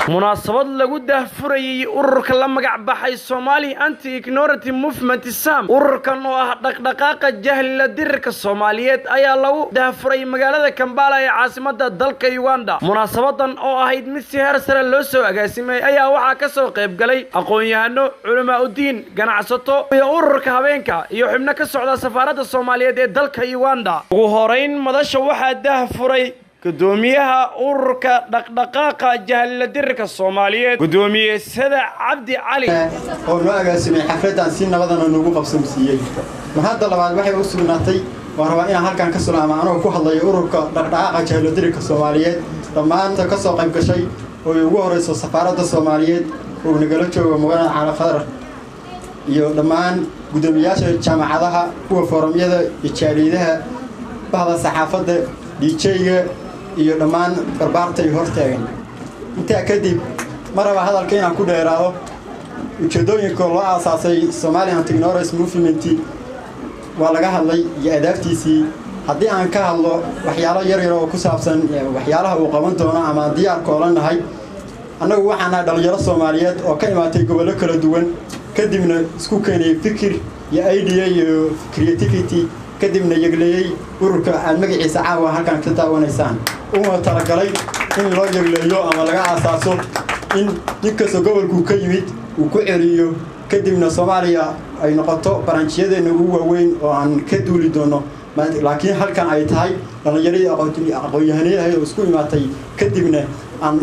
Munaasabad lagu daahfurayay ururka la magac baxay Somali Anti Ignorant Movement, SAM, ururkan oo ah dhaqdhaqaaqa jahlila dirirka Soomaaliyeed, ayaa lagu daahfuray magaalada Kambala ee caasimada dalka Uganda. Munaasabadan oo ahayd mid si heer sare loo soo agaasimay ayaa waxaa ka soo qayb galay aqoon-yahano, culamaa udiin, ganacsato iyo ururka habeenka iyo xubno ka socda safaaradda Soomaaliyeed ee dalka Uganda. Ugu horeyn madasha waxaa daahfuray gudoomiyaha ururka dhaqdhaqaaqa jahlila dirirka Soomaaliyeed, gudoomiye Sada Cabdi Cali. Oo noo agaasimay xafladdan, si nabadana noogu qabsamsiiyey. Mar hadda labaad waxay u sugnaatay, waan rabaa inaan halkan ka sulaama, anagoo ku hadlayo ururka dhaqdhaqaaqa jahliladirka Soomaaliyeed, dhammaanta ka soo qayb gashay oo ay ugu horeyso safaaradda Soomaaliyeed oo nagala joogo Mudane Cali Khadar, iyo dhammaan guddoomiyaasha jaamacadaha, kuwa foorumyada iyo jaaliyadaha, bahda saxaafadda, DJ-ga iyo dhammaan barbaarta ay hortaagan. Intaa kadib, ma raba hadalka inaan ku dheeraado. Ujeeddooyinka loo aasaasay Somali Anti Ignorance Movement waa laga hadlay iyo adaabtiisii. Haddii aan ka hadlo waxyaalo yar yar oo ku saabsan waxyaalaha uu qaban doono ama aan diyaarka ola nahay, annagu waxaan nahay dhallinyaro Soomaaliyeed oo ka imaatay gobollo kala duwan, kadibna isku keenayay fikir iyo idea iyo creativity, kadibna yegleeyey ururka aad magaciisa caawa halkan ka daawanaysaan, una talagalay in loo yegleeyo ama laga aasaaso in nin kastoo gobolkuu ka yimid uu ku celiyo, kadibna Soomaaliya ay noqoto branch-iyadeenna ugu waaweyn oo aan ka duuli doono. Laakiin halkan ay tahay dhallinyaradii aqoon-yahanadahay oo isku imaatay, kadibna aan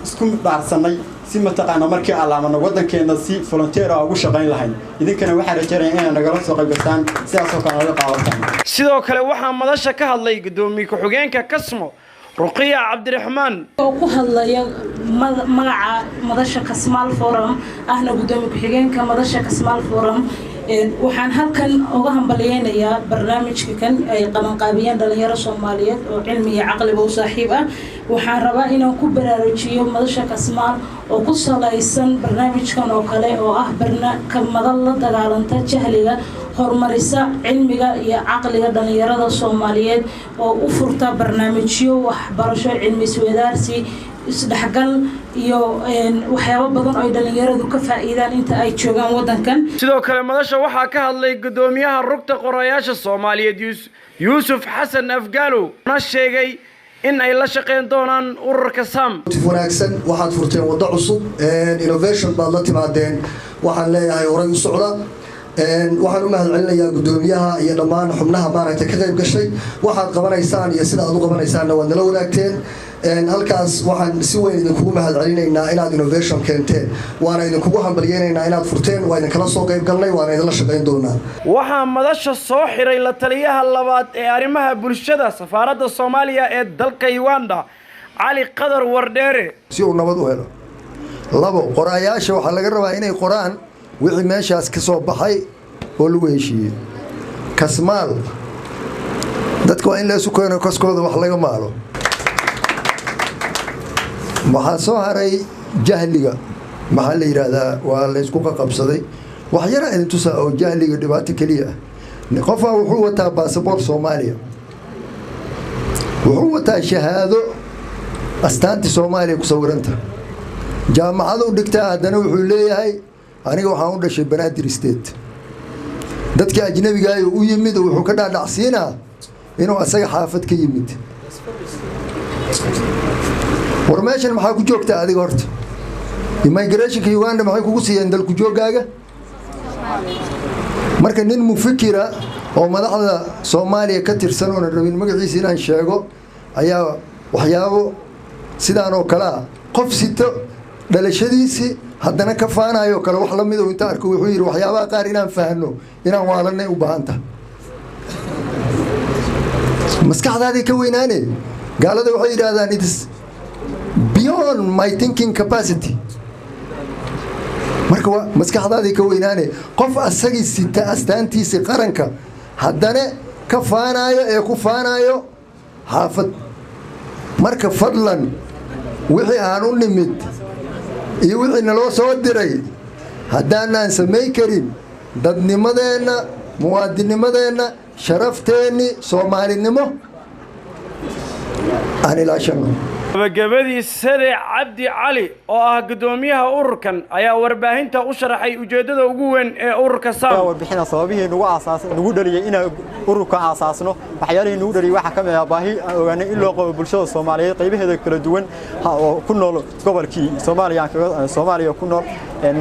isku dhaarsannay si mataqaana markii allaamano waddankeenna si volunteer ah ugu shaqayn lahayn. Idinkana waxaan rajaynaya inaad nagala soo qayb gastaan, sidaasoo kale naga qaadataan. Sidoo kale waxaa madasha ka hadlay gudoomiye ku-xigeenka Kasmo, Ruqiya Cabdiraxmaan. Oo ku hadlaya magaca madasha Kasmaal Forum, ahna gudoomiye ku-xigeenka madasha Kasmaal Forum, waxaan halkan uga hambalyeynayaa barnaamijka kan ay qabanqaabiyeen dhalinyaro Soomaaliyeed oo cilmi iyo caqliba u saaxiib ah. Waxaan rabaa inaan ku baraarujiyo madasha Kasmaal oo ku salaysan barnaamijkan oo kale, oo ah madal la dagaalanta jahliga, horumarisa cilmiga iyo caqliga dhalinyarada Soomaaliyeed, oo u furta barnaamijyo waxbarasho, cilmi iswadaarsi, isdhexgal iyo waxyaabo badan oo ay dhalinyaradu ka faa'iidaan inta ay joogaan waddankan. Sidoo kale madasha waxaa ka hadlay gudoomiyaha rugta qorayaasha Soomaaliyeed, Yuusuf Xasan Afgaalow, na sheegay in ay la shaqeyn doonaan ururka SAM. Wanaagsan, waxaad furteen waddo cusub, innovation baad la timaadeen. Waxaan leeyahay horay u socda. Waxaan u mahad celinayaa guddoomiyaha iyo dhammaan xubnaha maaragtay ka qayb gashay. Waxaad qabanaysaan iyo sida aad u qabanaysaanna waad nala wadaagteen halkaas. Waxaan si weyn idinkugu mahad celinaynaa inaad innovation keenteen, waana idinkugu hambalyeynaynaa inaad furteen. Waa idinkala soo qayb galnay, waana idinla shaqayn doonaa. Waxaa madasha soo xiray la taliyaha labaad ee arrimaha bulshada safaaradda Soomaaliya ee dalka Uganda, Cali Qadar Wardheere. Si uu nabad u helo. Labo, qoraayaasha waxaa laga rabaa inay qoraan wixii meeshaas ka soo baxay oo lagu heshiiyey. Kasmaal dadka waa in la isu keeno, kaskooda wax laga maalo. Waxaa soo haray jahliga, maxaa la yidhaahdaa, waa laysku qaqabsaday. Wax yara idin tusaa oo jahliga dhibaato keliya ah. Qofaa wuxuu wataa baasaboor Soomaaliya, wuxuu wataa shahaado astaantii Soomaaliya ku sawiranta, jaamacadu dhigtaa, haddana wuxuu leeyahay aniga waxaan u dhashay Banaadir State. Dadka ajnabigaayo u yimid wuxuu ka dhaadhacsiinaa inuu asaga xaafad ka yimid. War meeshan maxaa ku joogtaa adiga? Horta immigrationka Uganda maxay kugu siiyeen dalku jooggaaga? Marka nin mufikira oo madaxda Soomaaliya ka tirsan, oonan rabin magaciisa inaan sheego, ayaa waxyaabo sidaan oo kale ah, qof sito dhalashadiisii haddana ka faanayo kale, wax lamid inta arko wuxuu yidhi waxyaabaha qaar inaan fahno inaan waalanay u baahan tahay, maskaxdaadii ka weynaane. Gaalada waxay yidhaahdaan "It is beyond my thinking capacity." Marka waa maskaxdaadii ka weynaane qof asagii sita astaantiisii qaranka, haddana ka faanayo ee ku faanayo xaafad. Marka fadlan, wixii aan u nimid iyo wixii naloo soo diray haddaanaan samayn karin, dadnimadeenna, muwaadinimadeenna, sharafteenni soomaalinimo aan ilaashano. Gabagabadii, Sade Cabdi Cali oo ah guddoomiyaha ururkan ayaa warbaahinta u sharaxay ujeeddada ugu weyn ee ururka SAM. Warbixina sababihii nagu aasaas nagu dhaliyay inaan ururka aasaasno. Waxyaalihii nagu dhaliyay waxaa ka mid ah baahi aan ogaanay in loo qabo bulshada Soomaaliyeed qaybaheeda kala duwan oo ku nool gobolkii Soomaaliya aan kaga Soomaaliya ku nool.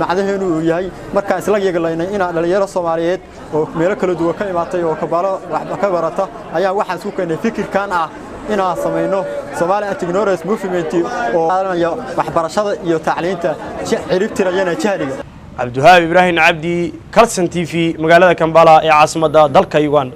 Macnaheedu uu yahay markaan isla yeeglaynay inaan dhalinyaro Soomaaliyeed oo meelo kala duwan ka imaatay oo kabaalo wax ka barata ayaa waxaan isku keenay fikirkan ah inaan samayno Somali Anti-Ignorance Movement oo qaadanaya waxbarashada iyo tacliinta, ciribtirayana jahliga. Cabdiwahaab Ibraahim Cabdi, Kalson TV, magaalada Kambala ee caasimadda dalka Uganda.